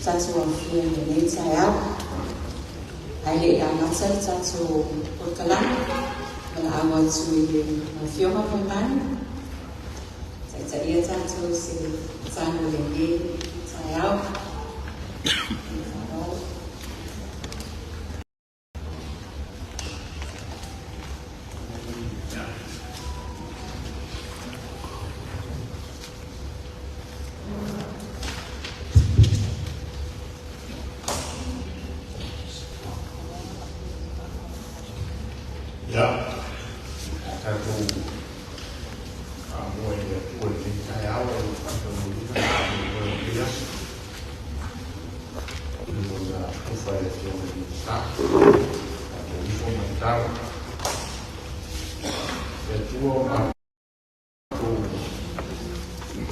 Tatou aofia i lenei taeao. Ae le i amata le tatou polokalame, valaau atu i le Afioga Moemanu, taitaia tatou i se tatalo i lenei taeao. Faaaloalo. Ia, tatou faamoe i le Atua i lenei taeao o le faataunuuina le faamoemoe o lenei aso. I lona alofa i le Afioga i le Minisita, tatou ifo ma tatalo. Le Atua o matou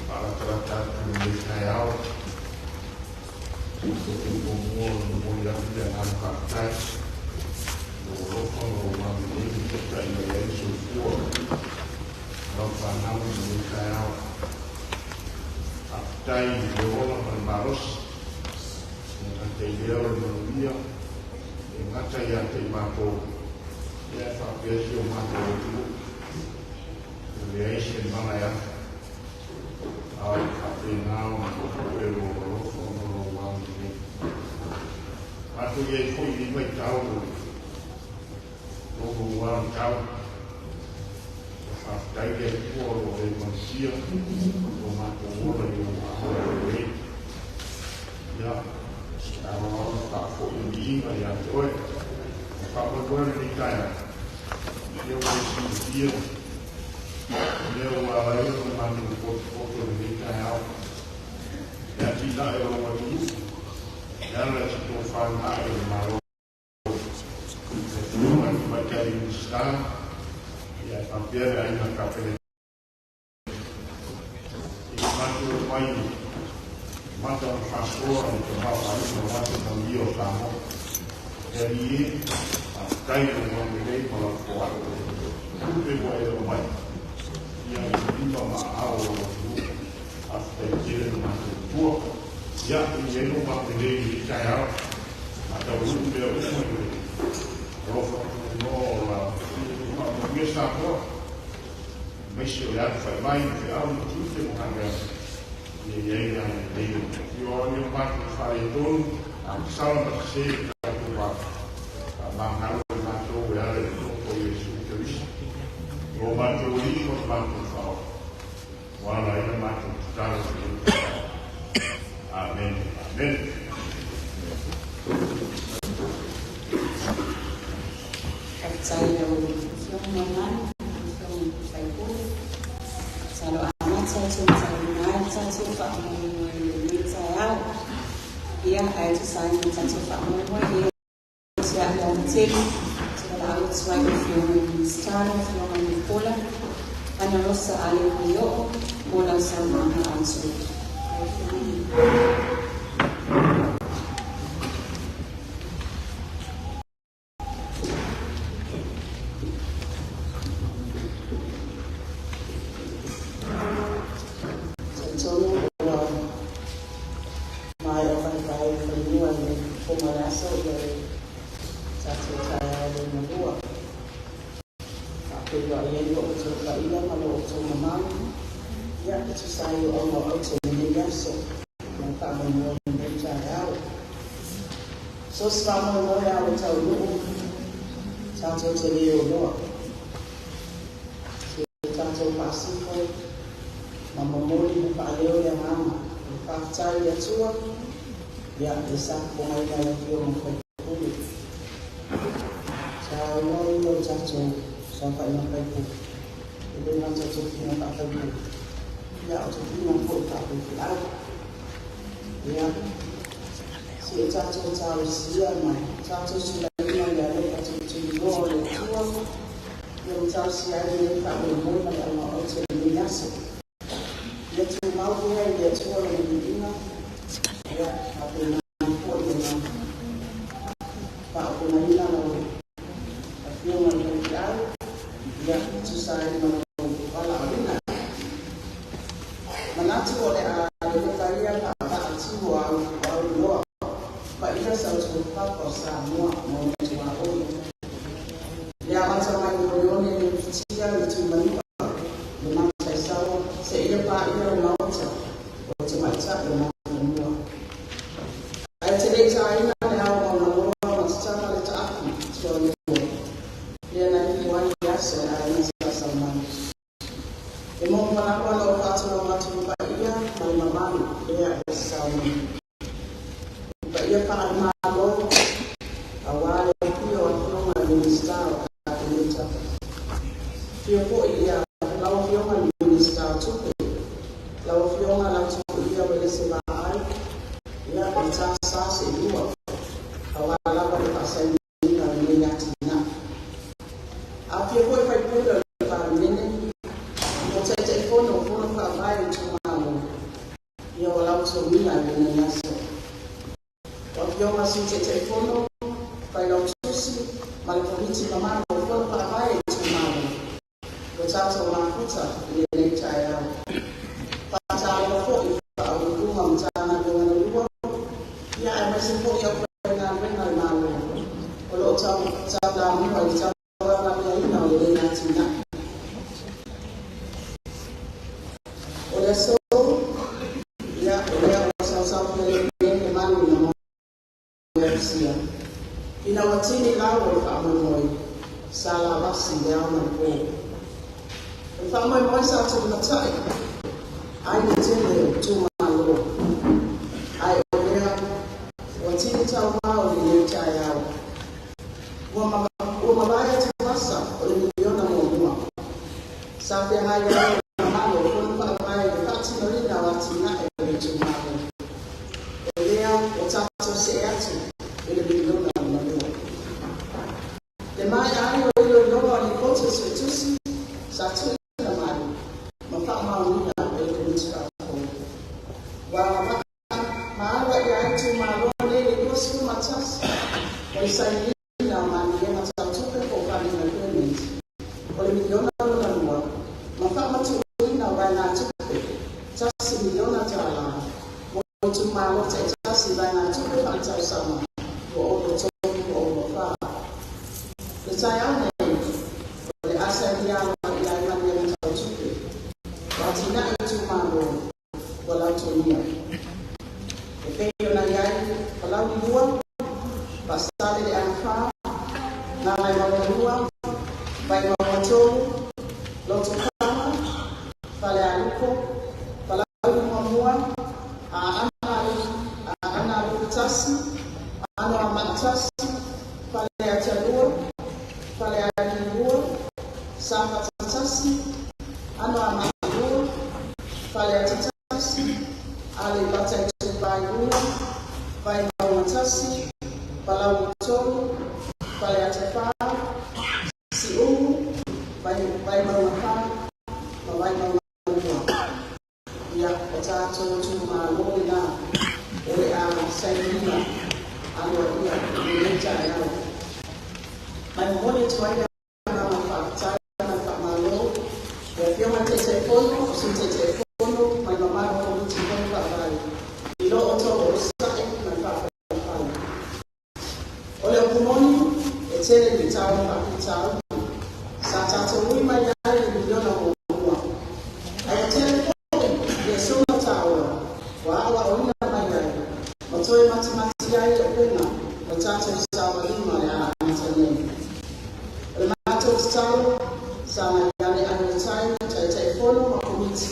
faalatalata atu i lenei taeao, matou te muamua ona momoli atu le agaga faafetai lou alofa ma lou agalelei ua taitai mai ai le soifua o lau fanau i lenei taeao. Faafetai i le ola ma le malosi, e gata i lea o le manuia, e gata ia te i matou, ia e faapea si o matou atunuu. E leai se mala e afa, a o faapena ona popoe lou alofa ma lou agalelei. Matou i ai foi i lenei vaitau o le louloua o le tau. Ua faafetai le Atua o lo o e malutia o matou ola i ou aao lelei. Ia, alo ona faafoi o viiga ia te oe. O faamoemoe lenei taeao, ia ua e silafia mea ua ala ai ona matou potopoto i lenei taeao. Le atinae o lau atunuu, e ala i se tofa ae o le Malo. Le Afioga i le Tamaitai Minisita, ia e faapea le Aiga Kapeneta. I le matou omai mata o le faasoa i le tamaoaiga aua se manuia o Samoa. E alii e, faafetai i lou agalelei ma lau foai. Tupe ua e aumai, ia i lima ma aao o lau atunuu. Faafetai tele le matou Atua. Ia, i ai lou agalelei i lenei taeao, faataunuu mea uma i le alofa tunoa o la faamanuia Samoa. Aemaise o le atu fai mai i feau ma tiute ma galuega, ia i ai le agalelei o le Atua. O ni o matou faaletonu, a masala ma sese le tatou va, faamagalo i matou e ala i le toto o Iesu Keriso. O matou alii ma le matou Faaofi, ua ala ai le matou tatalo i lenei taeao. Amen. Amen. Faafetai i lau Afioga Moemanu, Afioga i le sui usufono. Masalo amata e limataina ai le tatou faamoemoe i lenei taeao. Ia, ae tusa ai ma le tatou faamoemoe, ia te au le tele, te valaau atu ai i le Afioga i le Minisita, le Afioga i le Pola, Ana Rosa Ale Puioo, mo lau saunoaga autu. Lau Afioga. Talitonu ua maea faifai fanua i le fofoga o le aso ia le tatou taeao lona lua. Faafeiloai ai lo outou paia ma lo outou mamalu, ia e tusa ai o auga o aute i lenei aso ma le faamoemoe i lenei taeao. So se faamoemoe a le taunuu tatou te le oloa. Se tatou faasifo ma momoli ma faaleo le agaga o le faafetai i le Atua, ia le safofogaina e le Afioga i le Faipule. Sa aunoa ia o tatou saofaiga faipule, e le gata i tofiga faafaipule, ia o tofiga foi faafaifeau. Ia, se i tatou talosia ma tatou sulaina i le alofa tulituliloa o le Atua, ia ma talosia ai lenei faamoemoe ma le auga ote o lenei aso. Ia tumau pea i le Atua lona viiga, ia faapena foi ona faaoponaina lau Afioga i le faifeau, ia tusa ai ma lou valaauina. Manatu o le a lelepa ia paapaa tiu o au Auloa paia sa outou papa o Samoa ma ona tuaoi. Le amata mai i Oleone le Ufitia le Tuimanua le Mataisaua seia paia le Maota o Tamaitai o Nafanua. Ae te le i taina le ao maugaloa ma tatala le taafi tualua lea na ifo ai le aso e aiga sa Saumanu. E muamua lava ona ou faatulou atu i le paia ma le mamalu lea e sasao nei. I paia faale-Malo aua le afio o Afioga i Minisita o le Kapeneta. Afio foi ia lau Afioga i le Minisita o Tupe, lau Afioga Lautimuia Uelese Vaai, ia e tasa seelua aua lava le faasainiga o lenei atinae. Afio foi sui usufono o le Palemene mo Taitaifono o Fono Faavae o itumalo ia ua lautogia i lenei aso. O Afioga Sui Taitaifono, Failautusi ma le Komiti mamalu o Fono Faavae o itumalo ua tatou mafuta i lenei taeao. Faatalofa foi i Ofisa Sili o Pulega o Matagaluega na lua, ia aemaise foi aufaigaluega a le Malo o lo o taulamua i le tauavagameaina o lenei atinae. O le aso, ia, o lea ua sausau nei le malu na moealusia. Ina ua tini lau o le faamoemoe, sa lavasi le ao ma le po. O le faamoemoe sa tulimatai ai le tele o itumalo, ae o lea ua tini tauvao i lenei taeao. Ua mavae atuvasa o le miliona muamua. Sa feagai ai le mamalu o Fono Faavae i le faatinoina o atinae o le itumalo. O lea ua tatou see atu i le miliona lona lua. Le maea ai o iloiloga o Lipoti o Suetusi sa tuuina mai ma faamaonia e le Komiti Faafoe. Ua agavaa ma aloaia ai itumalo nei le 21 o le sainiina o maliega tau tupe po o funding agreement o le miliona lona lua ma faamatuuina o vaegatupe $1 miliona mo itumalo taitasi i vaegatupe faaletausaga 2023/24. Le taeao nei, o le a sainia aloaia ai maliega tau tupe o atinae itumalo ua lautogia. E pei ona i ai Palauli 2, Faasaleleaga 4, Gagaemauga 2, Vaimauga 3, Lotofaga, Falealupo, Palauli 1, Aana Alofi 1, Anoamaa 1, Faleata 2, Falealili 2, Safata 1, Anoamaa 2, Faleata 1, Aleipata Itupa i Luga, Vaimauga 1, Palauli 3, Faleata 4, Siumu, Vaimauga 4 ma Vaimauga 2. Ia, o tatou itumalo lena o le a sainiina aloaia i lenei taeao. Ma e momoli atu ai le agaga faafetai ma le faamalo i Afioga i Taitaifono, Sui Taitaifono ma le mamalu o Komiti Fono Faavae i lo outou onosai ma le faapalepale. O le upu moni, e tele luitau ma faafitauli sa tatou ui mai ai i le miliona muamua. Ae ua tele foi lesona taua ua aoaoina mai ai ma toe matimati ai le upega o tatou savalima o le a amata nei. O le matou tatalo, sagai ane ai o tai, Taitaifono ma Komiti,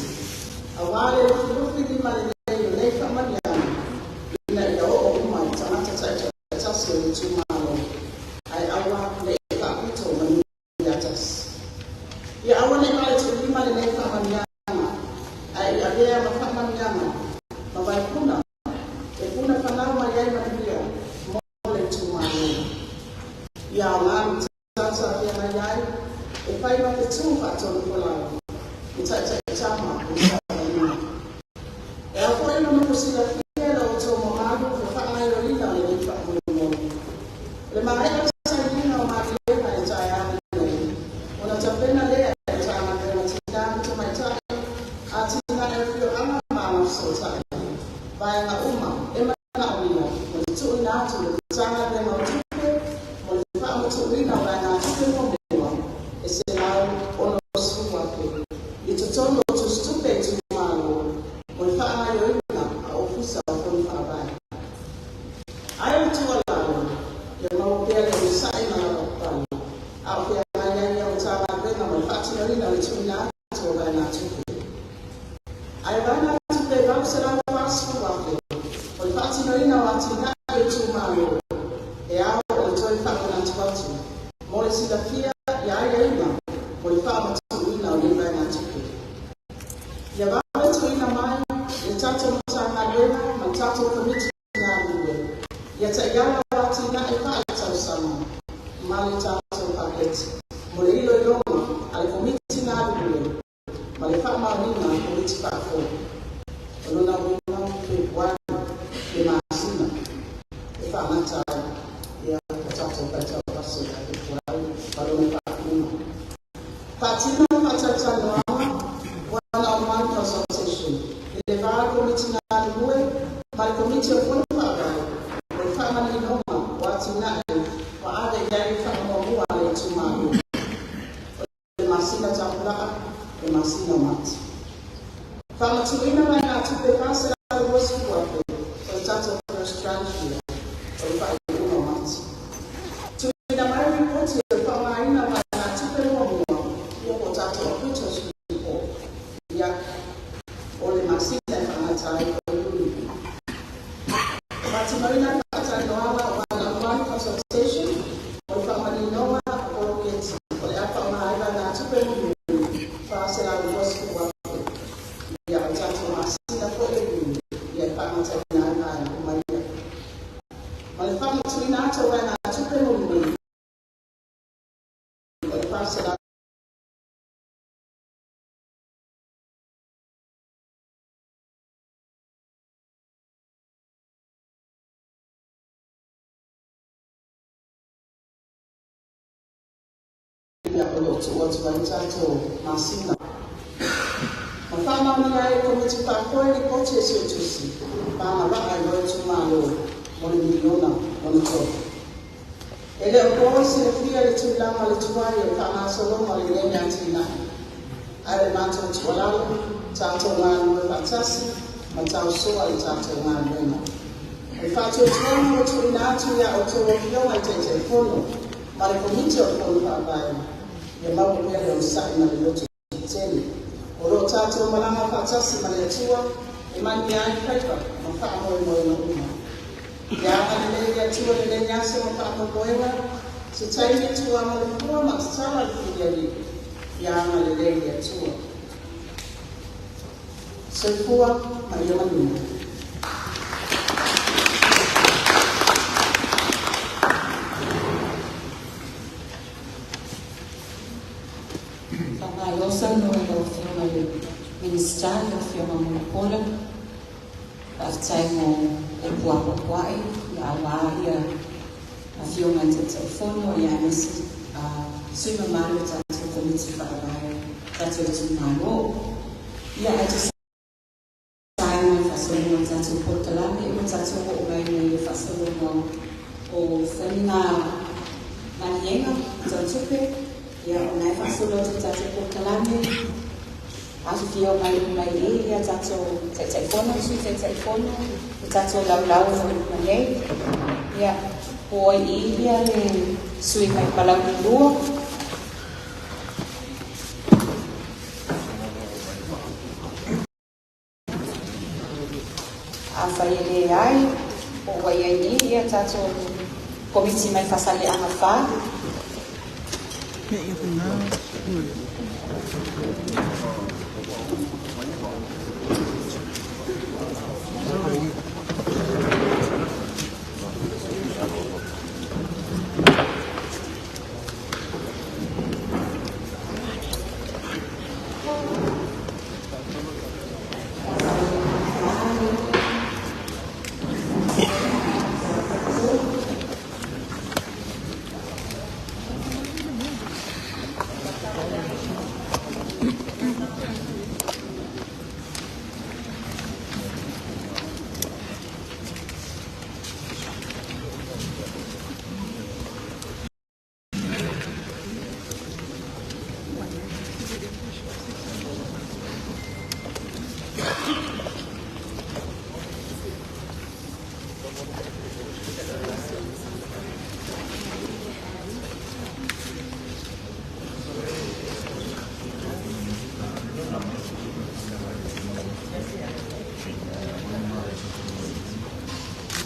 aua le lufilufi limalelei o nei faamanuiaga ina ia oo uma i tagata taitoatasi o le itumalo, ae aua ne i faapito ma nuu tasi. Ia aua ne i valetuulima lenei faamanuiaga, ae ia avea ma faamanuiaga ma vaipuna e puna fanau mai ai manuia mo le itumalo. Ia aoga luitau sa feagai ai e fai ma fetu faatonufolau i taitaitama o le savalina. E ao foi ona nofo silafia e lo outou mamalu le faagaoioiga o lenei faamoemoe. O le maea o le sainiga o maliega i le taeao lenei, ona tapena lea e Matagaluega o Tina ma Tamaitai, Atinae o Afioaga ma Agafesootai, vaega uma e Faatinoina o atinae o itumalo e ao o le toe faamanatu atu mo le silafia i aiaiga mo le faamatuuina o nei vaegatupe. Ia vave tuuina mai e le tatou Matagaluega ma le tatou Komiti galulue ia taiala o atinae faaletausaga ma le tatou paketi mo le iloiloga a le Komiti galulue ma le faamaoniga a le Komiti Faafoe. O lona uiga Fepuari le masina e faagata ai ia o tatou faitau aso ia Fepuari ma lona faaiuga. Faatino faatalatalanoaga, one on one consultation, i le va o le Komiti galulue ma le Komiti o Fono Faavae mo le faamaninoga o atinae ua ave i ai le faamuamua a le itumalo. O le masina tapulaa, o le masina o Mati. Faamatuuina vaegatupe $420,000 o le tatou first tranche ia o le faaiuga o Mati. Tuuina mai lipoti o le faaaogaina o vaegatupe muamua ia po o tatou acquittals report ia o le masina e faagata ai o Iuni. Faatinoina faatalanoaga, one on one consultation, o le faamaninoga o poloketi o le a faaaoga ai vaegatupe mulimuli $420,000 ia o le tatou masina foi o Iuni ia e faagataina ai vaega uma ia. Ma le faamatuuina atu o vaegatupe mulimuli o le 400 ia o lo o tuu atu ai le tatou masina. Ma faamaonia ai e le Komiti Faafoe lipoti a Suetusi ma agavaa ai loa itumalo mo le miliona ona tolu. E le o po i silafia le tulaga o le tuai o le faagasologa o lenei atinae. Ae o le matou tuualalo, tatou galulue faatasi ma tausoa le tatou galuega. O le faatuatuaga ua tuuina atu i a outou Afioga i Taitaifono ma le Komiti o le Fono Faavae, ia maua pea le onosai ma le loto tele. O lo o tatou malaga faatasi ma le Atua e manuia ai faiva ma faamoemoega uma. Ia agalelei le Atua i lenei aso ma faamoemoega, se taimi tua mo le fua ma tatala le filialii. Ia agalelei le Atua. Soifua ma ia manuia. Faamalo saunoa i lau Afioga i le Minisita, lau Afioga Mulipola. Faafetai mo upu apoapoai aua ia Afioga i Taitaifono aemaise sui usufono mamalu o tatou Komiti Faavae o tatou itumalo. Ia, ae tusa ai ma le faasologa o le tatou polokalame, ua tatou oo mai nei i le faasologa o faiga maliega tau tupe. Ia, o lena e faasolo atu le tatou polokalame. Afifio mai uma i i ia tatou Taitaifono, Sui Taitaifono, le tatou laulau o lo o i luma nei. Ia, ua i i ia le sui mai Palauli 2. Afai e leai, po ua i ai i i ia tatou Komiti mai Faasaleleaga 4.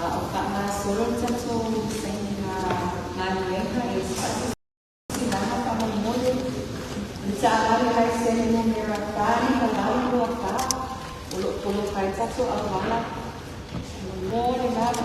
o faagasolo le tatou sainiga galuega i se faasilasilaga faamolemole i le taavale laisene numera 4 5 8 24 o lo o poloka ai tatou auala faamolemole lava.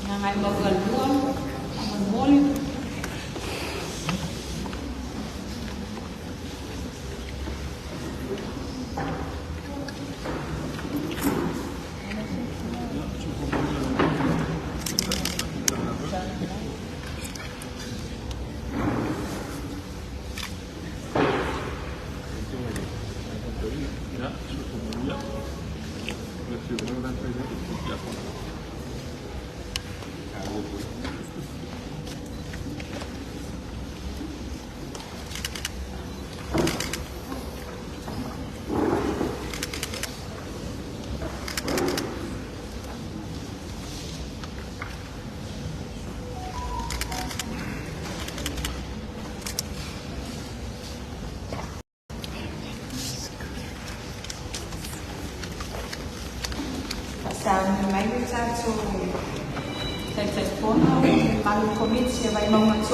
Gagaemauga 2, faamolemole. Faasauni mai le tatou Taitaifono ma le mamalu o le Komiti a Vaimauga 3.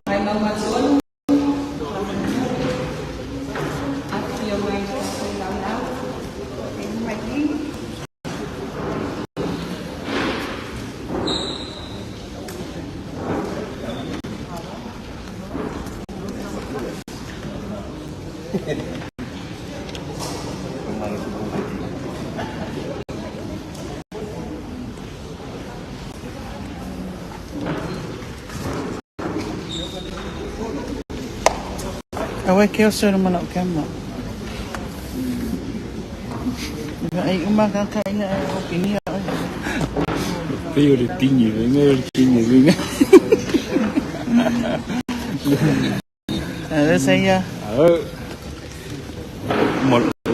Vaimauga 3, afifio mai tatou laulau e luma i i. Awe ke o se mana o ke ma. Ai uma ka ka ina e o pinia ai. Pei o le tigi venga o le tigi venga. A sa ia.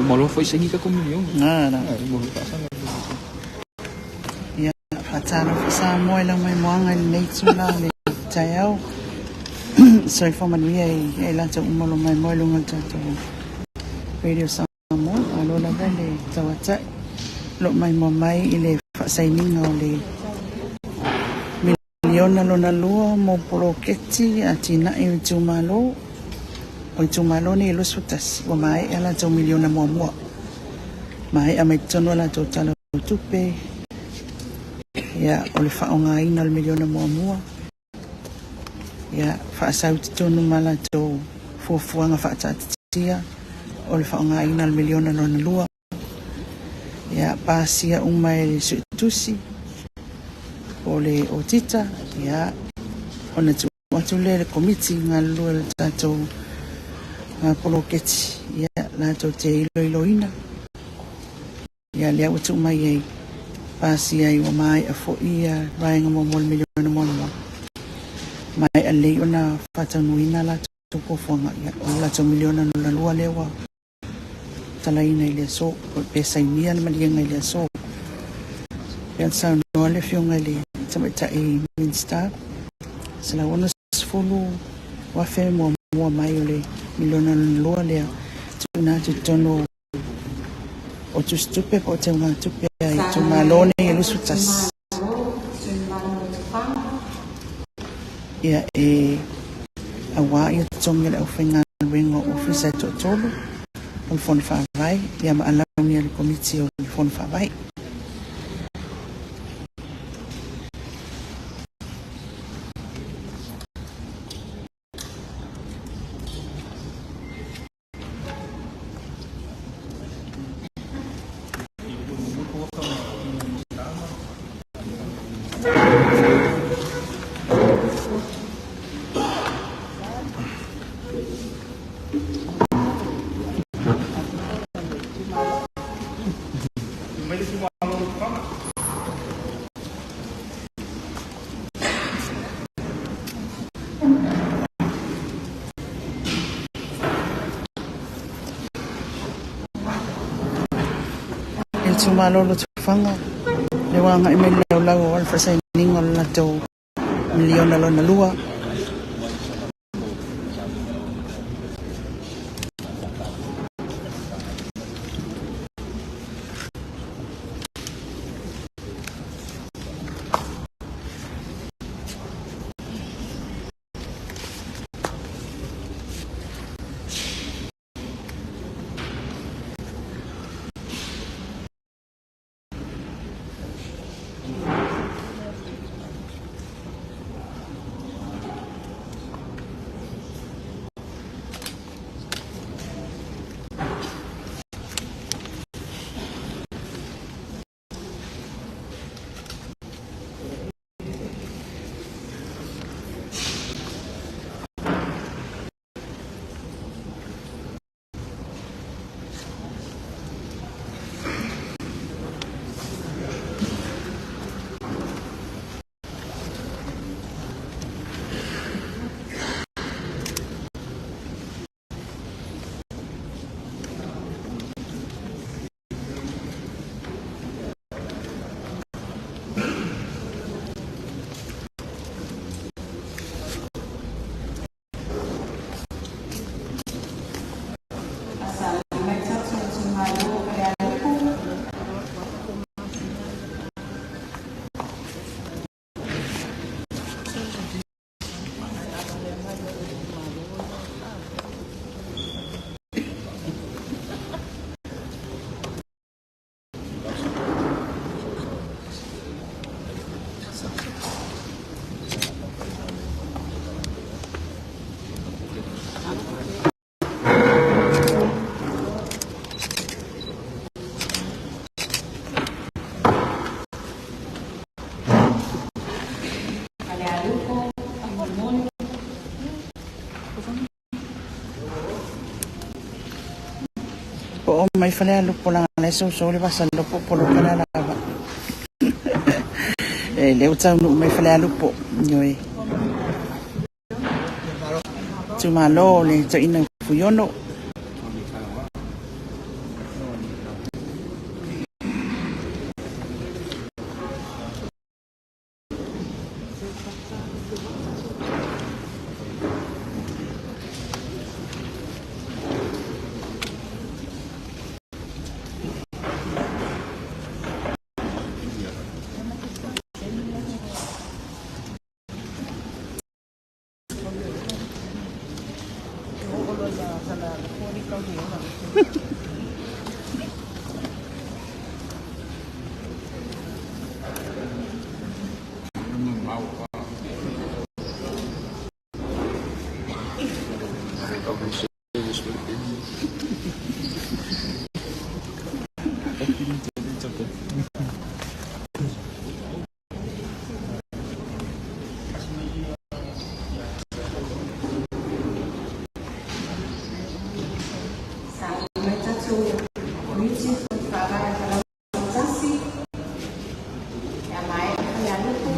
Malo foi sangi ka komunio. Na na. Mo pa sa. Ia faatalofa Samoa i lau maimoaga i lenei itula o le taeao. Soifua manuia i latou uma o lo o maimoa i luga o le tatou Radio Samoa, malo lava le tauata'i o lo'o maimoa mai i le fa'asainiga o le miliona lona lua mo poloketi atinae o itumalo o itumalo nei e 21 ua mae'a latou miliona muamua mae'a mai totonu a latou tala o tupe. Ia o le fa'aogaina o le miliona muamua ia fa'asau i totonu ma latou fuafuaga fa'ata'atitia o le fa'aogaina o le miliona lona lua. Ia pasia uma e le su'etusi o le otita, ia ona tuu atu lea i le komiti galulue o le tatou poloketi, ia latou te iloiloina. Ia lea ua tuu mai ai pasia ai ua mae'a fo'i ia vaega muamua o le miliona muamua mae'a lelei ona faataunuuina latou fuafuaga. Ia o le latou miliona lona lua lea ua talaina i le aso pe sainia le maliega i le aso. Ia saunoa le afioga i le tamaitai Minista 160,000 muamua mai o le miliona lona lua lea tuuina atu i totonu o tusitupe po o teugatupe a itumalo nei e 21. Ia e auā ia totogi o le aufaigaluega o ofisa e toatolu o le Fono Faavae, ia ma alauni a le Komiti o le Fono Faavae. Le itumalo o Lotofaga le ua agai mai le laulau o le faasainiga o le latou miliona lona lua. Po o mai Falealupo laga le sousou le vasa lopo poloka le lava. E le o taunuu mai Falealupo ioe. Itumalo o le toeaina Fuiono. Sauni mai tatou Komiti Faavae a Faleata 1 ia maea Falealupo.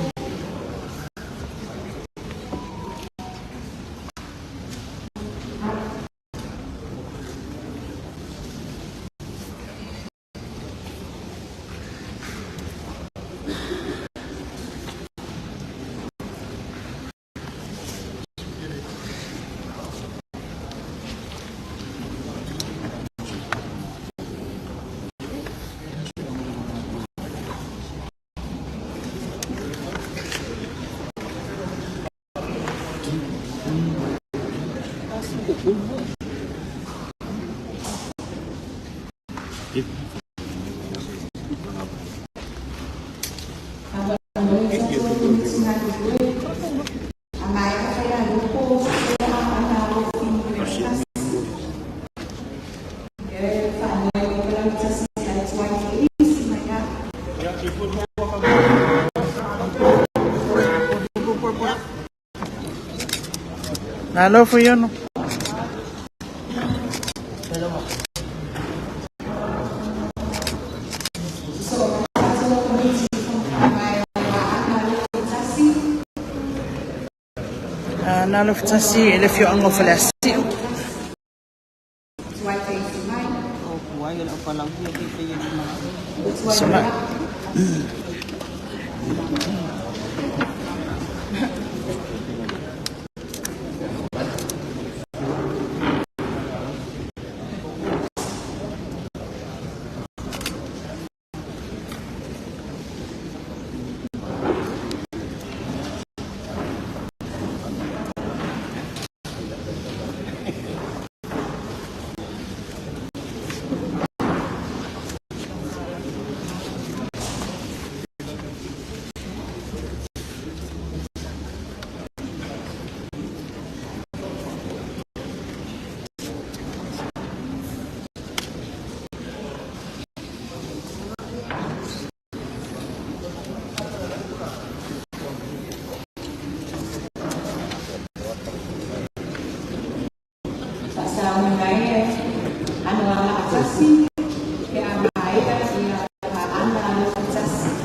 Faamoemoe tatou Komiti galulue a maea Falealupo ia Ana Alofi 1. E faanoe o Faleata i le tuai feisi mai a. Nalo Fuiono. So, tatou Komiti Faavae Ana Alofi 1. Nalo Fatasi e le fioanga o Faleasiu. Tuai feisi mai. O kuai o palau ia ke pe ia ma. Tuai Sama. Faasauni mai e Anoamaa 1 pe a maea ia Aana Alofi 1.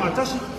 Anoamatasi.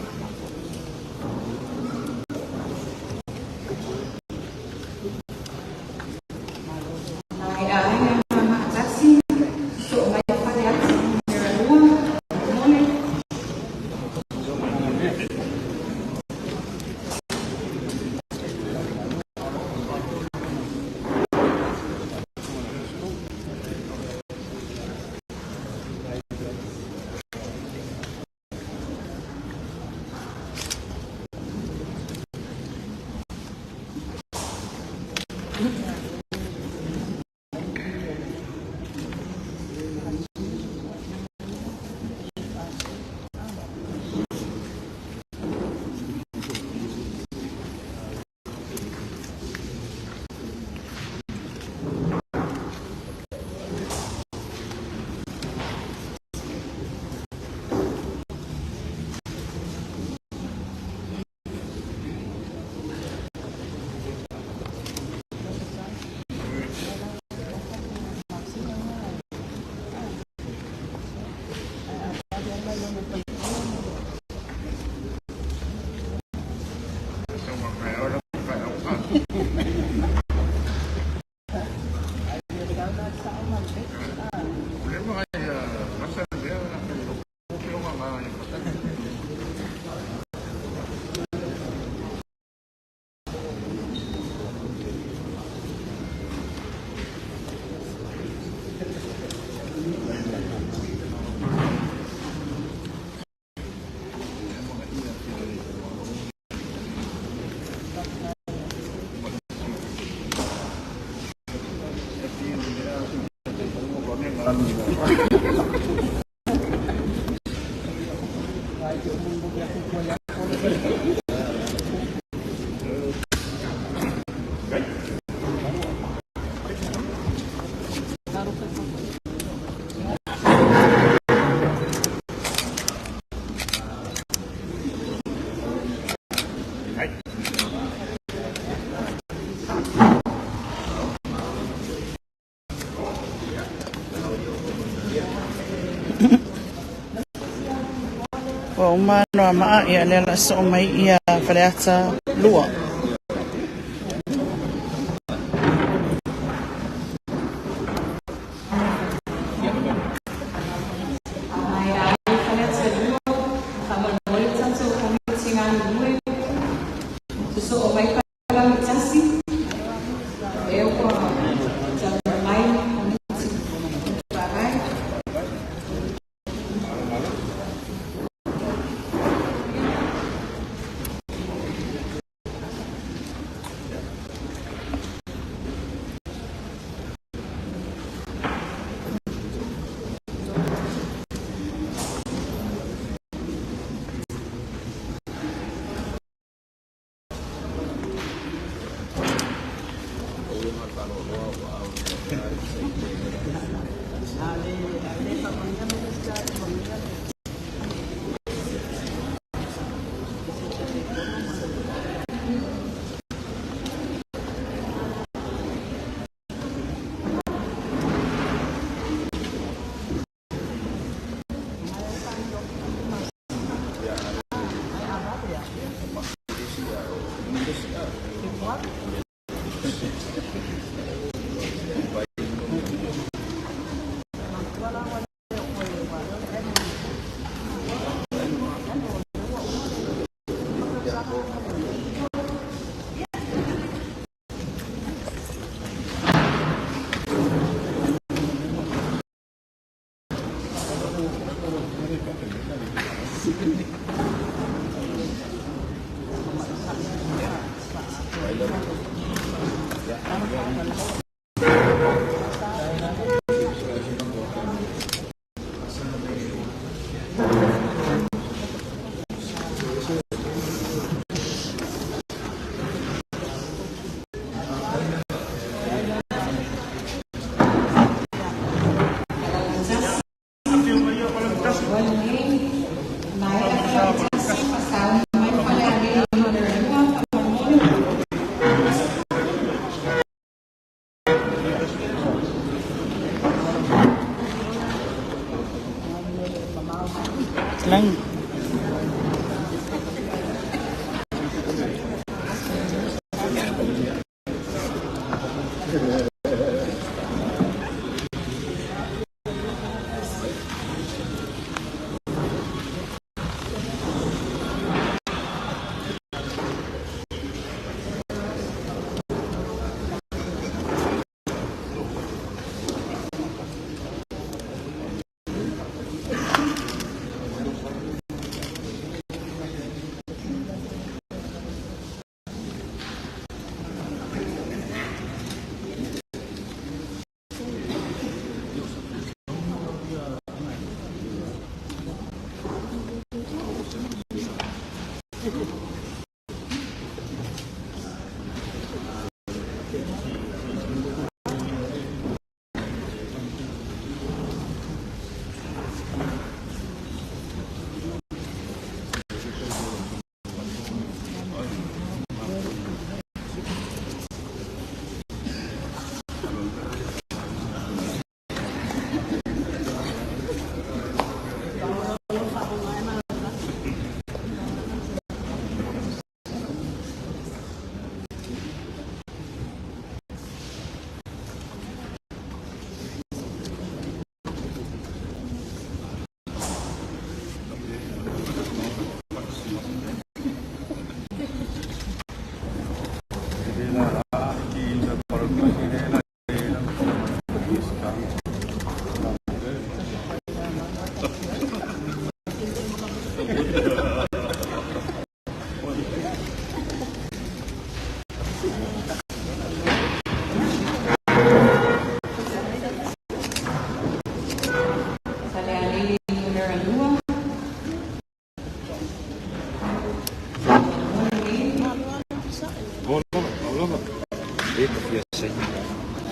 Ua uma Anoamaa, ia lea la soo mai ia Faleata 2. Lang. Falealili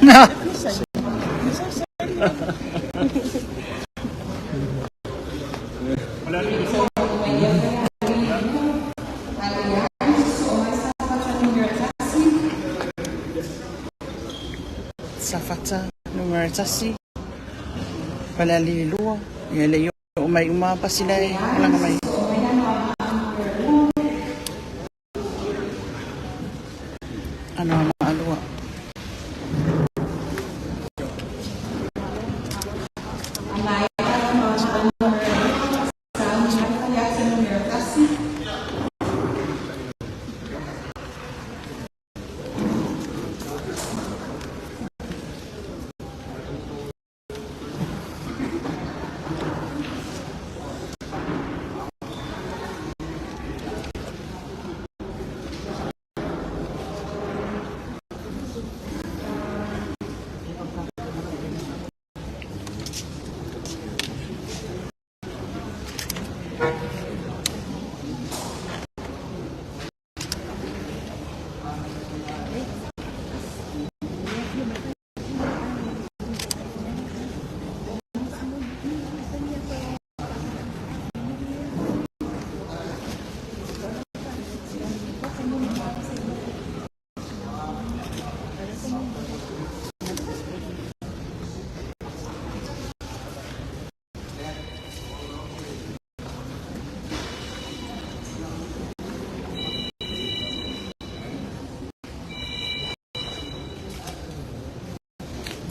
Nu.2. Safata numera 1, Falealili 2, ia le i oo mai uma pasi la e malaga mai. Anoamaa 2.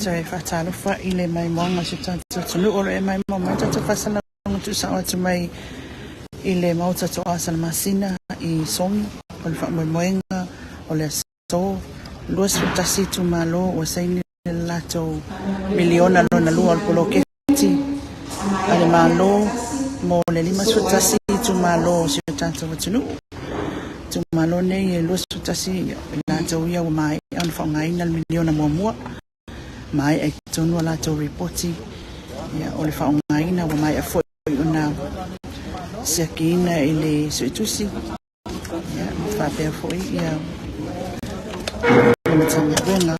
Toe faatalofa i le maimoaga o si o tatou atunuu o lo o e maimoa mai tatou faasalauga tuusao atu mai i le Maota Toa Salamasina i Sogi o le faamoemoega o le aso 21 itumalo ua saini le latou miliona lona lua o le poloketi a le Malo mo le 51 itumalo o si o tatou atunuu. Itumalo nei e 21 i latou ia ua maea ona faaaogaina le miliona muamua, maea i totonu a latou ripoti ia, o le faaaogaina ua maea foi ona siakiina i le suetusi ia, ma faapea foi ia le Matagaluega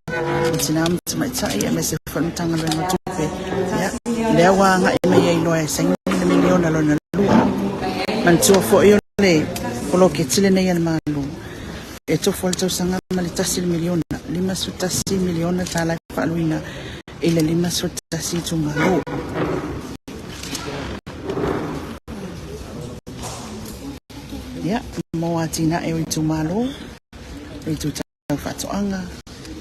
o Tina ma Tamaitai aemaise foi le Matagaluega o Tupe. Ia, lea ua agai mai ai loa e saini le miliona lona lua. Manatua foi o le poloketi lenei a le Malo e tofu ai le tausaga ma le tasi le miliona, $51 miliona tala e faaluina i le 51 itumalo. Ia, mo atinae o itumalo, o itu tau faatoaga,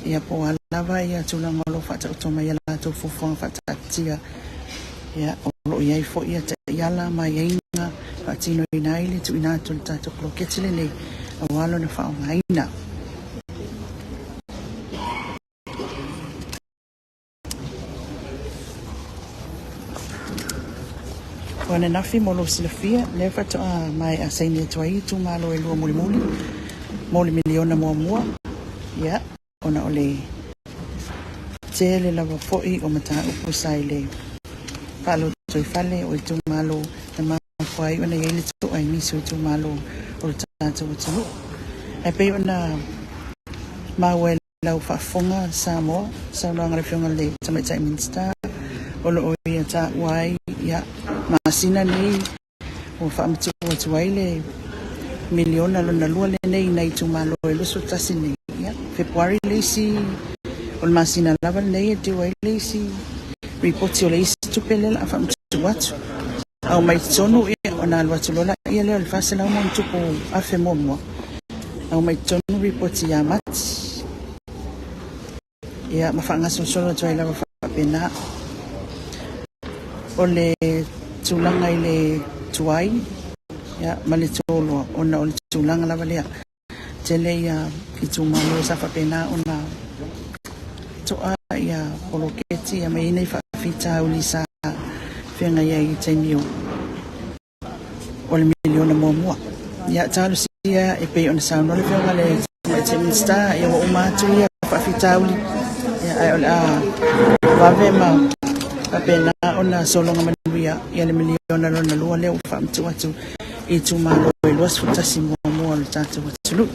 ia po o a lava ia tulaga o lo o faataoto mai a latou fuafuaga faataatitia, ia, o lo o i ai foi ia taiala ma aiaiga e faatinoina ai le tuuina atu o le tatou poloketi lenei aua lona faaaogaina. O ananafi mo lou silafia, lea faatoa maea saini atu ai itumalo e lua mulimuli mo le miliona muamua, ia, ona o le tele lava foi o mataupu sa i le faalotoifale o itumalo na mafua ai ona i ai le to'a i nisi o itumalo. o le tatou atunuu. Ae pei ona maua e lau faafofoga Samoa, saunoaga a le Afioga i le Tamaitai Minisita, o lo o ia taua ai ia masina nei ua faamatuu atu ai le miliona lona lua lenei i nai itumalo e 21 nei. Ia, Fepuari le isi, o le masina lava lenei e due ai le isi ripoti o le isi tupe lea o le a faamatuu atu. A omai i totonu, ia, ona alu atu loa lea lea o le $400,000 muamua. A omai i totonu ripoti ia Mati. Ia, ma faagasolosolo atu ai lava faapena. O le tulaga i le tuai, ia, ma le toloa, ona o le tulaga lava lea. Tele ia itumalo sa faapena ona toa ia poloketi ia ma i ai nai faafitauli sa feagai ai i taimi o le miliona muamua. Ia, talosia e pei ona saunoa le Afioga i le Tamaitai Minisita, ia ua uma atu ia faafitauli, ia, ae o le a vave ma faapena ona sologa manuia ia le miliona lona lua lea ua faamatuu atu i itumalo e 21 muamua o le tatou atunuu.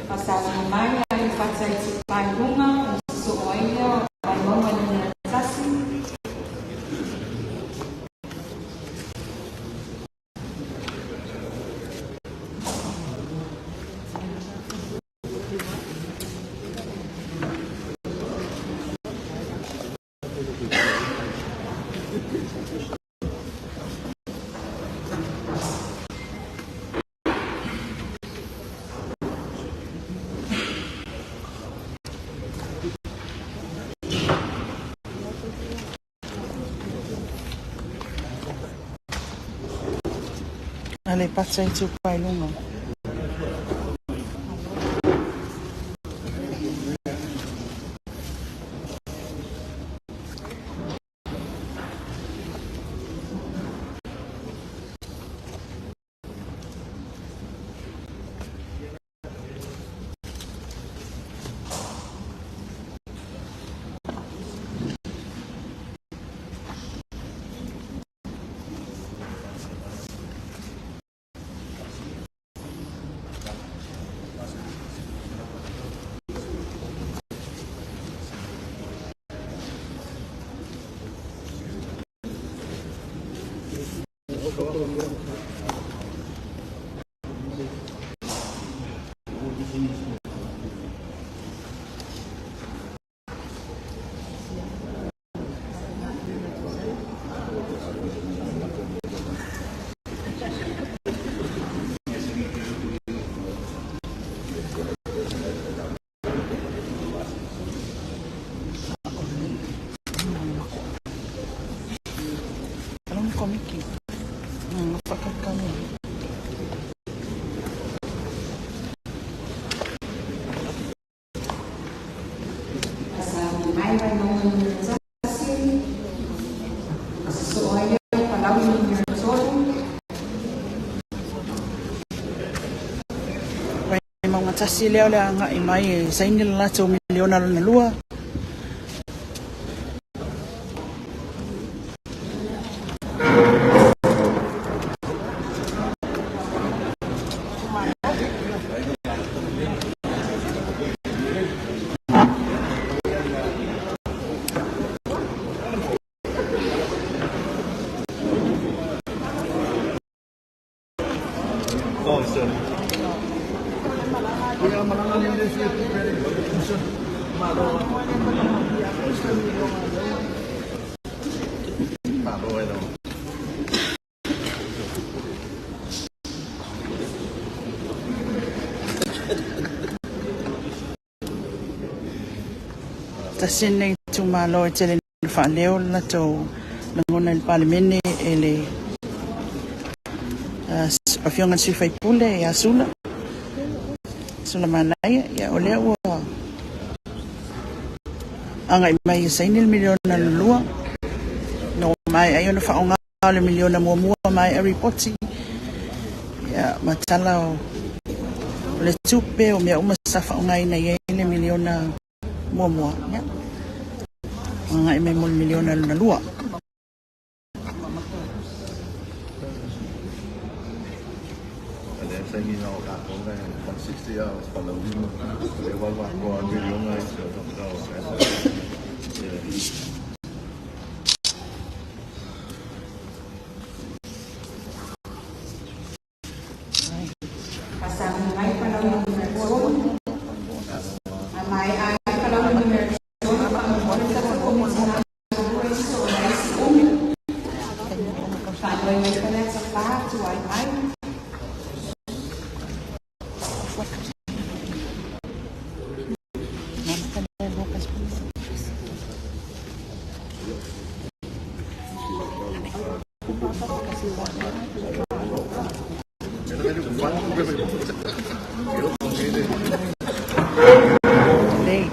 Faasalaga mai Aleipata Itupa i Luga, ona sosoo ai lea o Vaimauga 1. Aleipata Itupa i Luga. Along komiki. Whakakau. Faasalaga tasi lea o le agai mai e saini le latou miliona lona lua. Tasi lenei itumalo e tele ina faaleo le latou lagona i le Palemene e le Afioga i le sui usufono ia Sula, Sula Manaia. Ia, o lea ua agai mai e saini le miliona lua, ina ua maea ai ona faaaoga o le miliona muamua, maea ripoti, ia, ma tala o le tupe, o mea uma sa faaaogaina i ai le miliona muamua, ia, agai mai mo le miliona lona lua. Faasagi mai Palauli Nu.3. A maea ai Palauli Nu.3, faamolemole le tatou Komiti galulue i so o nisi umi. Faanoi mai Faleata 4, tuai mai. Lelei.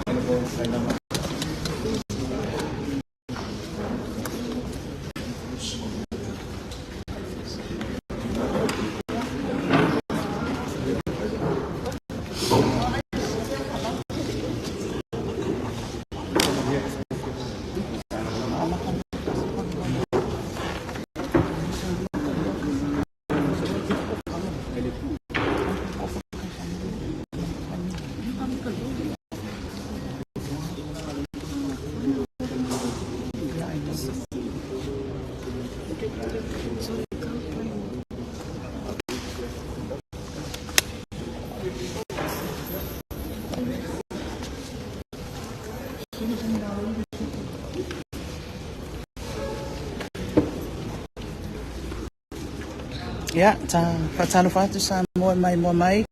Ia, ta faatalofa atu Samoa e maimoa mai.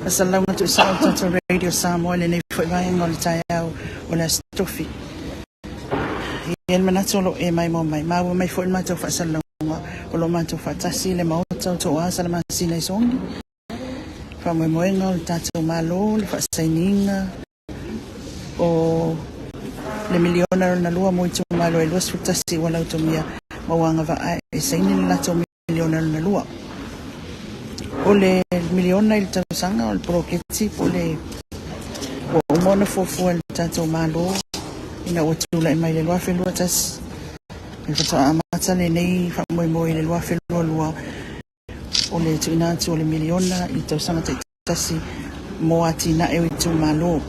Fasalauga tuusao o le tatou Radio Samoa i lenei foi vaega o le taeao o le Aso Tofi. E i ai le manatu o lo o e maimoa mai. Maua mai foi le matou faasalalauga o lo o matou faatasi i le Maota o Tooa Salamasina i Sogi. Faamoemoega o le tatou Malo, le faasainiga o le miliona lona lua mo itumalo e 21 ua lautomia ma ua agavaa e saini le latou miliona lona lua. O le miliona i le tausaga o le poloketi po o le ua uma ona fuafua e le tatou Malo ina ua tulai mai le 2021 e faatoa amata lenei faamoemoe i le 2022 o le tuuina atu o le miliona i tausaga taitasi mo atinae o itumalo.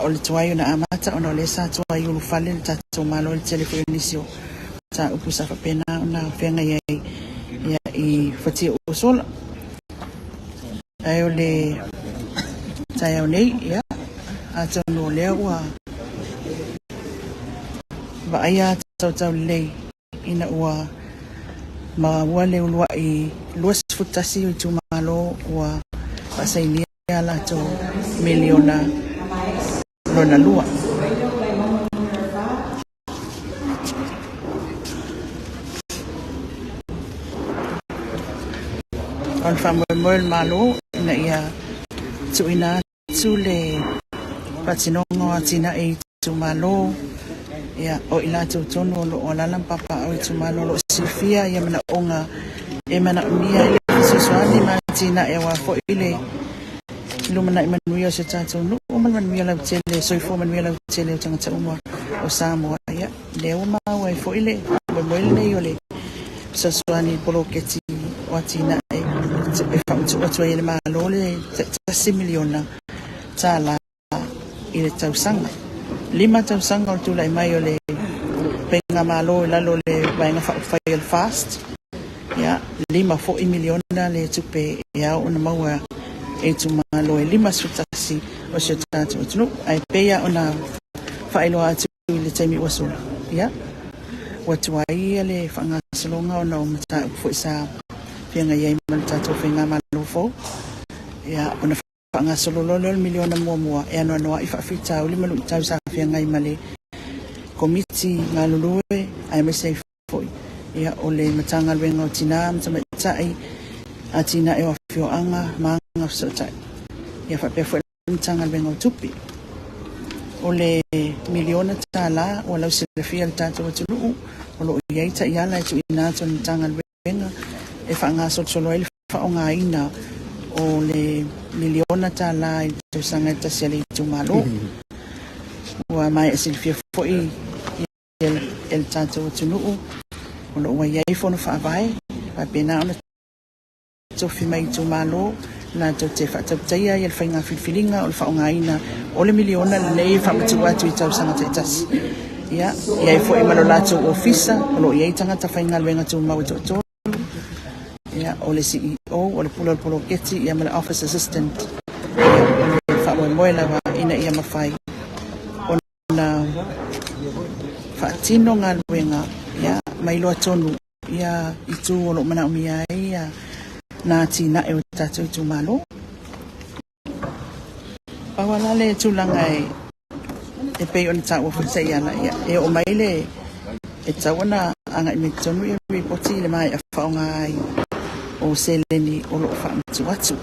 O le tuai ona amata ona o lea sa tuai ulufale le tatou Malo i le tele foi o nisi o mataupu sa faapena ona feagai ai ia, i fatia ua sola. Ae o le taeao nei, ia, atonu o lea ua vaaia tautaulelei ina ua maua le uluai 21 o itumalo ua faasainia a latou miliona lona lua. O le faamoemoe o le Malo ina ia tuuina atu le faatinoga o atinae i itumalo, ia, o i latou tonu o lo o alaala ma papaaao i itumalo o lo o silafia ia manaoga e manaomia ai le fesoasoani ma. atinae aua foi le lumanai manuia o si o tatou nuu ma le manuia lautele, soifua manuia lautele o tagata uma o Samoa. Ia, lea ua maua ai foi le faamoemoe lenei o le fesoasoani i poloketi o atinae e faamatuu atu ai e le Malo le $1 miliona i le tausaga. 5 tausaga o le tulai mai o le Faigamalo i lalo o le Vaega Faaupufai o le FAST, ia, 5 foi miliona le tupe e ao ona maua e itumalo e 51 o si o tatou atunuu. Ae pei lava ona faailoa atu i le taimi ua sola, ia, ua tuai le faagasologa ona o mataupu foi sa feagai ai ma le tatou Faigamalo fou, ia, ona faagasolo loa lea o le miliona muamua e anoanoai faafitauli ma luitau sa feagai ma le Komiti galulue aemaise ai foi ia o le Matagaluega o Tina ma Tamaitai, Atinae o Afioaga ma Agafesootai, ia faapea foi le Matagaluega o Tupe. O le miliona tala ua lausilafia e le tatou atunuu o lo o i ai taiala e tuuina atu e le Matagaluega e faagasolosolo ai le faaaogaina o le miliona tala i le tausaga e tasi a le itumalo. Ua maea silafia foi e le tatou atunuu o lo o ua i ai fono faavae faapena ona tofi mai itumalo latou te faatautaia ai le faiga filifiliga o le faaaogaina o le miliona lenei e faamatuu atu i tausaga taitasi. Ia, i ai foi ma lo latou ofisa o lo o i ai tagata faigaluega tumau e toatolu, ia, o le CEO, o le pule o le poloketi, ia ma le office assistant. Ia, o le faamoemoe lava ina ia mafai ona faatino galuega, ia, ma iloa tonu ia itu o lo o manaomia ai ia nā atinae o tatou itumalo. Pau lava la le tulaga e pei ona taua foi taiala, ia, e oo mai le e tatau ona agai mai totonu ia ripoti i le maea faaaoga ai o seleni o lo o faamatuu atu.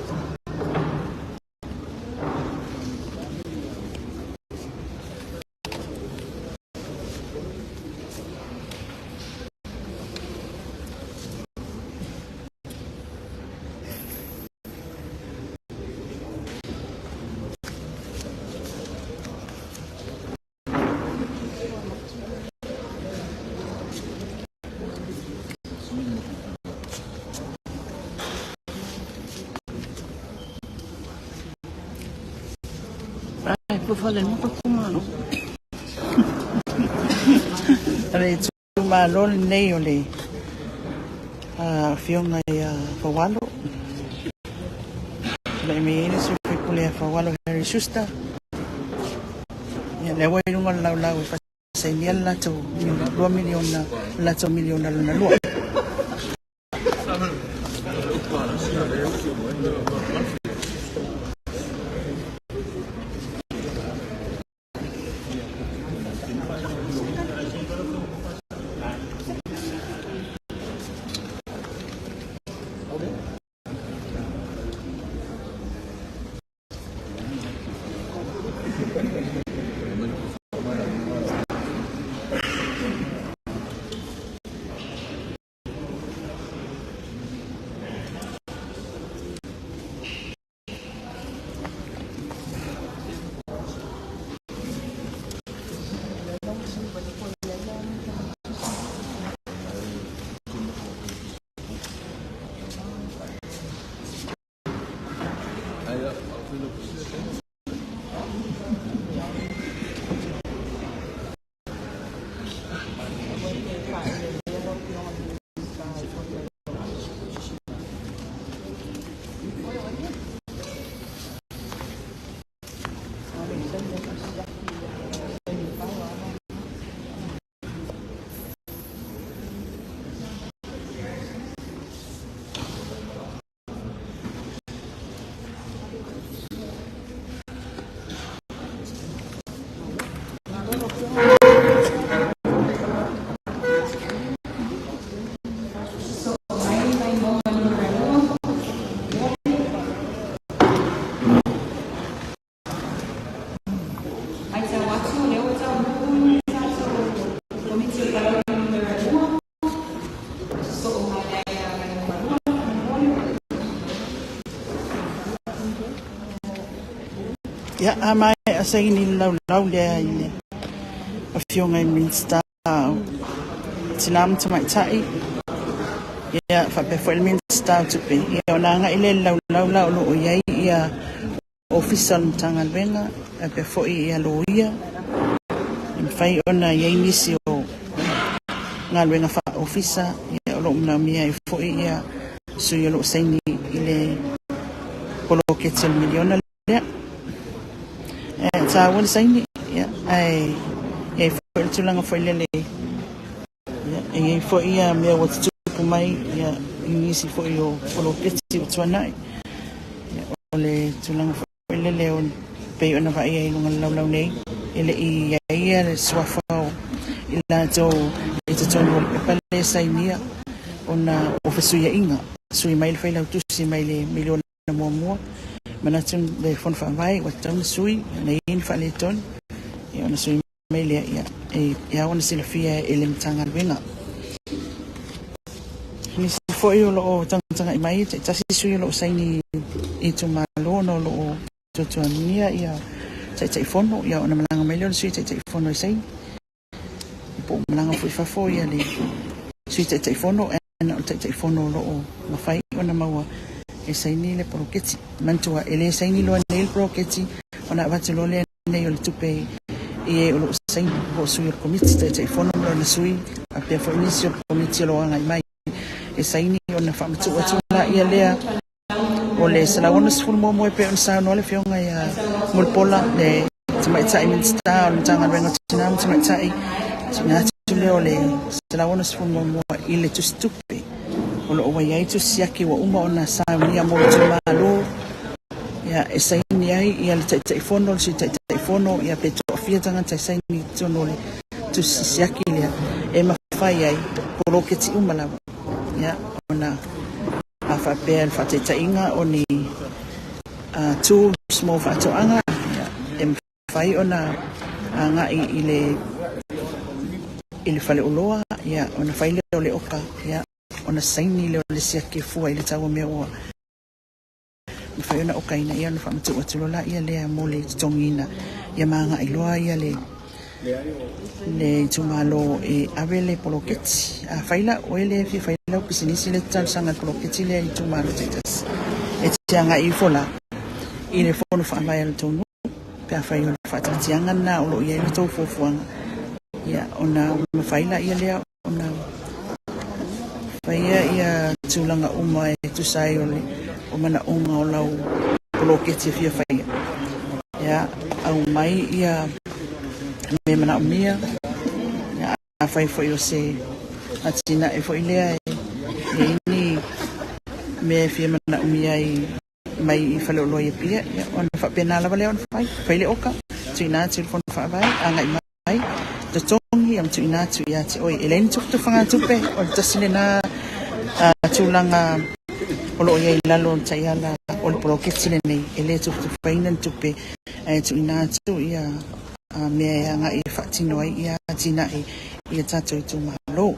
O le itumalo lenei o le Afioga ia Faualo. Tulai mai ai le sui usufono ia Faualo Harry Schuster. Ia, lea ua i luga o le laulau e faasainia le latou $2 miliona, le latou miliona lona lua. Ia, a maea saini le laulau lea i le Afioga i le Minisita o Tina ma Tamaitai, ia faapea foi le Minisita o Tupe, ia ona agai lea i le laulau la o lo o i ai ia Ofisa o le Matagaluega, faapea foi ia loia, e mafai ona i ai nisi o galuega faa-ofisa, ia o lo o manaomia ai foi ia sui o lo o saini i le poloketi o le miliona lea. E taua le saini, ia, ae i ai foi le tulaga foi lele, ia, e i ai foi ia mea ua tutupu mai ia, i nisi foi o poloketi ua tuanai. Ia, o le tulaga foi lele o pei ona vaaia i luga o le laulau nei, e le i i ai ia le suafa o i latou i totonu o le pepa lea e sainia ona o fesuiaiga, sui mai le Failautusi mai le miliona muamua, manatu le Fono Faavae ua tatau ona sui, ona i ai ni faaletonu, ia ona sui mai lea, ia, e ao ona silafia e le Matagaluega. Nisi foi o lo o tagatagai mai, taitasi sui o lo o saini i itumalo ona o lo o tuatuagia ia Taitaifono, ia ona malaga mai lea o le Sui Taitaifono e saini. Po o malaga foi i fafo ia le Sui Taitaifono, ae na o le Taitaifono o lo o mafai ona maua e saini le poloketi. Manatua, e le saini loa nei le poloketi ona avatu loa lea nei o le tupe i e o lo o saini, po o sui o le Komiti, Taitaifono ma lona sui, faapea foi nisi o le Komiti o lo o agai mai e saini ona faamatuu atu laia lea o le 161 e pei ona saunoa le Afioga ia Mulipola, le Tamaitai Minisita o le Matagaluega o Tina ma Tamaitai, tuuina atu lea o le 161 i le tusitupe o lo o ua i ai tusi siaki ua uma ona saunia mo itumalo, ia, e saini ai ia le Taitaifono, le Sui Taitaifono, ia pe toafia tagata e saini i totonu o le tusi siaki lea e mafai ai poloketi uma lava, ia, ona a faapea le faataitaiga o ni tools mo faatoaga, ia, e mafai ona agai i le i le faleoloa, ia, ona fai lea o le oka, ia, ona saini lea o le siaki e fua i le tau o mea ua mafai ona okaina, ia, ona faamatuu atu loa laia lea mo le totogiina, ia ma agai loa ia le le itumalo e ave le poloketi. A fai la oe lea e fia fai lau pisinisi lea e te talosaga i le poloketi lea i itumalo taitasi, e te agai ifo la i le fono faavae a le tou nuu, pe afai o le faataatiaga lena o lo o i ai le tou fuafuaga, ia, ona mafai laia lea ona faia ia tulaga uma e tusa ai o le o manaoga o lau poloketi e fia faia. Ia, aumai ia mea manaomia, ia, afai foi o se atinae foi lea e i ai ni mea e fia manaomia ai mai i Faleoloa i Apia, ia, ona faapena lava lea ona fai. Fai le oka, tuuina atu i le Fono Faavae, agai mai, totogi, ia ma tuuina atu ia te oe. E leai ni tufatufaga tupe, o le tasi lena tulaga o lo o i ai i lalo o le taiala o le poloketi lenei, e le tufatufaina ni tupe, ae tuuina atu ia mea e agai e faatino ai ia atinae i a tatou itumalo.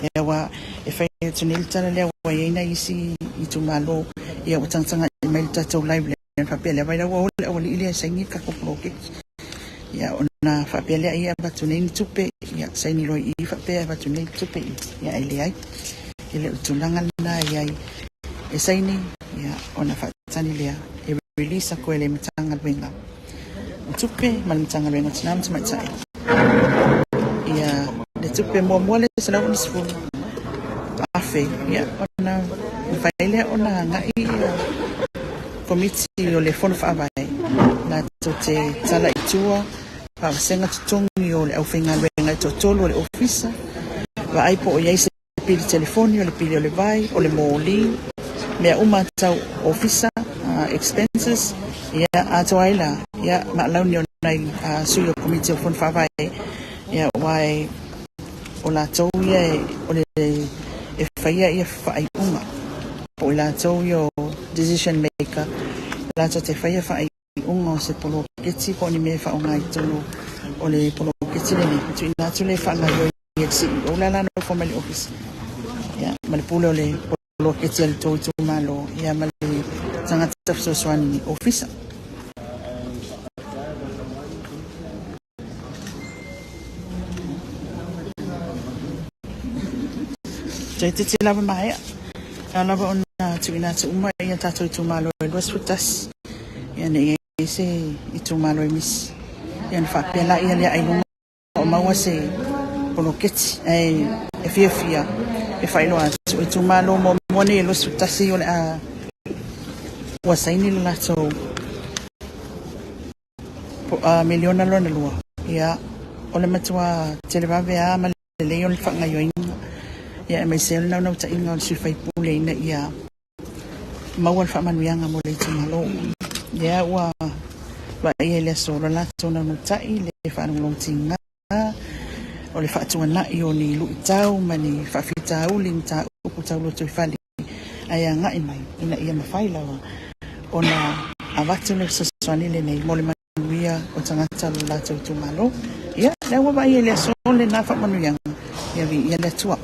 Ia, ua e fai atu nei le tala lea ua i ai nai isi itumalo, ia ua tagatagai mai le tatou live lea, faapea lea vai la ua o le aualii lea e saini le tatou poloketi. Ia, ona faapea lea ia avatu nei ni tupe, ia saini loa i i faapea e avatu nei tupe, ia e leai. E le o le tulaga lena e i ai e saini, ia ona faatali lea e release aku e le Matagaluega o Tupe ma le Matagaluega o Tina ma Tamaitai. Ia le tupe muamua lea 160,000, ia ona mafai lea ona agai ia Komiti o le Fono Faavae latou te tala i tua faavasega totogi o le aufaigaluega e toatolu o le ofisa, vaai po o i ai se pili telefoni, o le pili o le vai, o le moli, mea uma tau ofisa expenses, ia atoa ai la, ia ma alauni o nai sui o Komiti o le Fono Faavae, ia aua e o latou ia e, o le e faia ia faaiuga, po o i latou ia o decision maker, latou te faia faaiuga o se poloketi po o ni mea e faaaoga i totonu o le poloketi lenei, e tuuina atu lea e faagaoioi e le CEO la la nofo mai le ofisa, ia, ma le pule o le poloketi a le tou itumalo, ia ma le tagata fesoasoani ofisa. Toeitiiti lava maea, ao lava ona tuuina atu uma ia tatou itumalo e 21, ia ne i i ai se itumalo e misi, ia ona faapea laia lea ailoga o maua se poloketi. Ae e fiafia e faailoa atu, o itumalo muamua nei e 21 o le a ua saini le latou miliona lona lua. Ia, o le matua televave lava ma lelei o le faagaoioiga, ia aemaise o le naunautaiga o le sui usufono ina ia maua le faamanuiaga mo le itumalo. Ia ua vaaia i le aso o le latou naunautai, le faalogologotiga o le faatuanai o ni luitau ma ni faafitauli mataupu tau lotoifale ae agai mai ina ia mafai lava ona avatu le fesoasoani lenei mo le manuia o tagata o le latou itumalo. Ia, lea ua vaaia i le aso lena faamanuiaga, ia viia le Atua.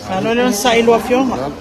Malo le onosai i lua afioga.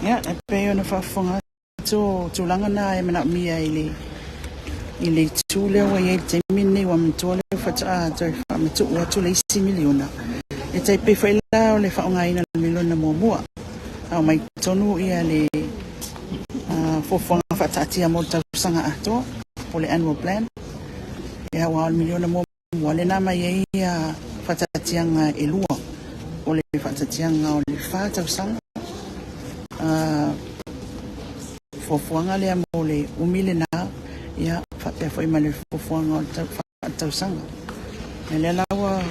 Ia, e pei ona faafofoga atu o tulaga na e manaomia i le i le itu lea ua i ai i le taimi lenei, ua manatua lea faatoa toe faamatuu atu le isi miliona. E tai pei foi la o le faaaogaina o le miliona muamua, a omai tonu ia le fuafuaga faataatia mo le tausaga atoa, po o le annual plan. Ia, aua o le miliona muamua lena mai ai ia faataatiaga e lua, o le faataatiaga o le 4 tausaga. fuafuaga lea mo le umi lena, ia faapea foi ma le fuafuaga o le faaletausaga. Ia lea la ua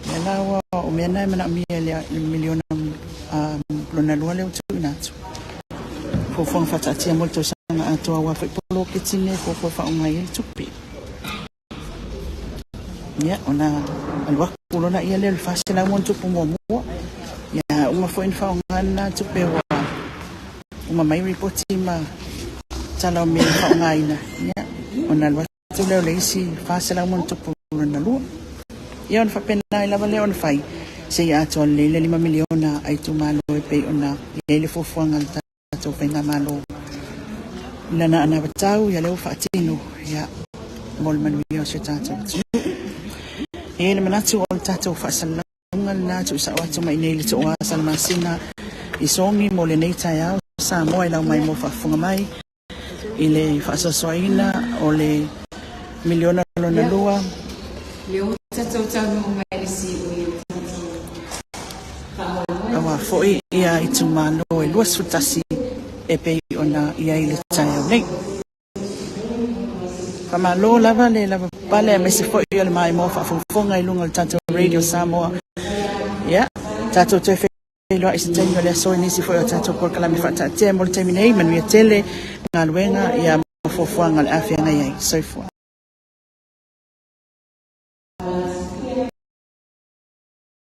lea la ua o mea na e manaomia i le miliona lona lua lea ua tuuina atu. Fuafuaga faataatia mo le tausaga atoa aua foi poloketi nei e fuafua e faaaoga ai le tupe. Ia, ona alu atu loa lea o le 400 muamua. Ia, uma foi ona faaaoga lena tupe ua uma mai ripoti ma tala o mea e faaaogaina. Ia, ona alu atu lea o le isi 400 lona lua. Ia, ona faapena ai lava lea ona fai seia atoa lelei le $5 miliona a itumalo e pei ona i ai le fuafuaga a le tatou faigamalo i lana anavatau. Ia lea ua faatino, ia, mo le manuia o si o tatou atunuu. E i ai le manatu o le tatou faasalalauga lena tuusao atu mai nei le Tooa Salamasina i Sogi mo lenei taeao. Samoa i lau mai mo faafofoga mai i le faasoasoaina o le miliona lona lua. Lea ua tatou taunuu mai le siui o le tatou faamoemoe. Aua foi ia itumalo e 21 e pei ona i ai le taeao nei. Faamalo lava le lava pale aemaise foi o le maimoa faafogafoga i luga o le tatou Radio Samoa. Ia, tatou toe feiloai i se taimi o le aso i nisi foi o tatou polokalame faataatia mo le taimi nei. Manuia tele galuega ia ma fuafuaga o le a feagai ai. Soifua.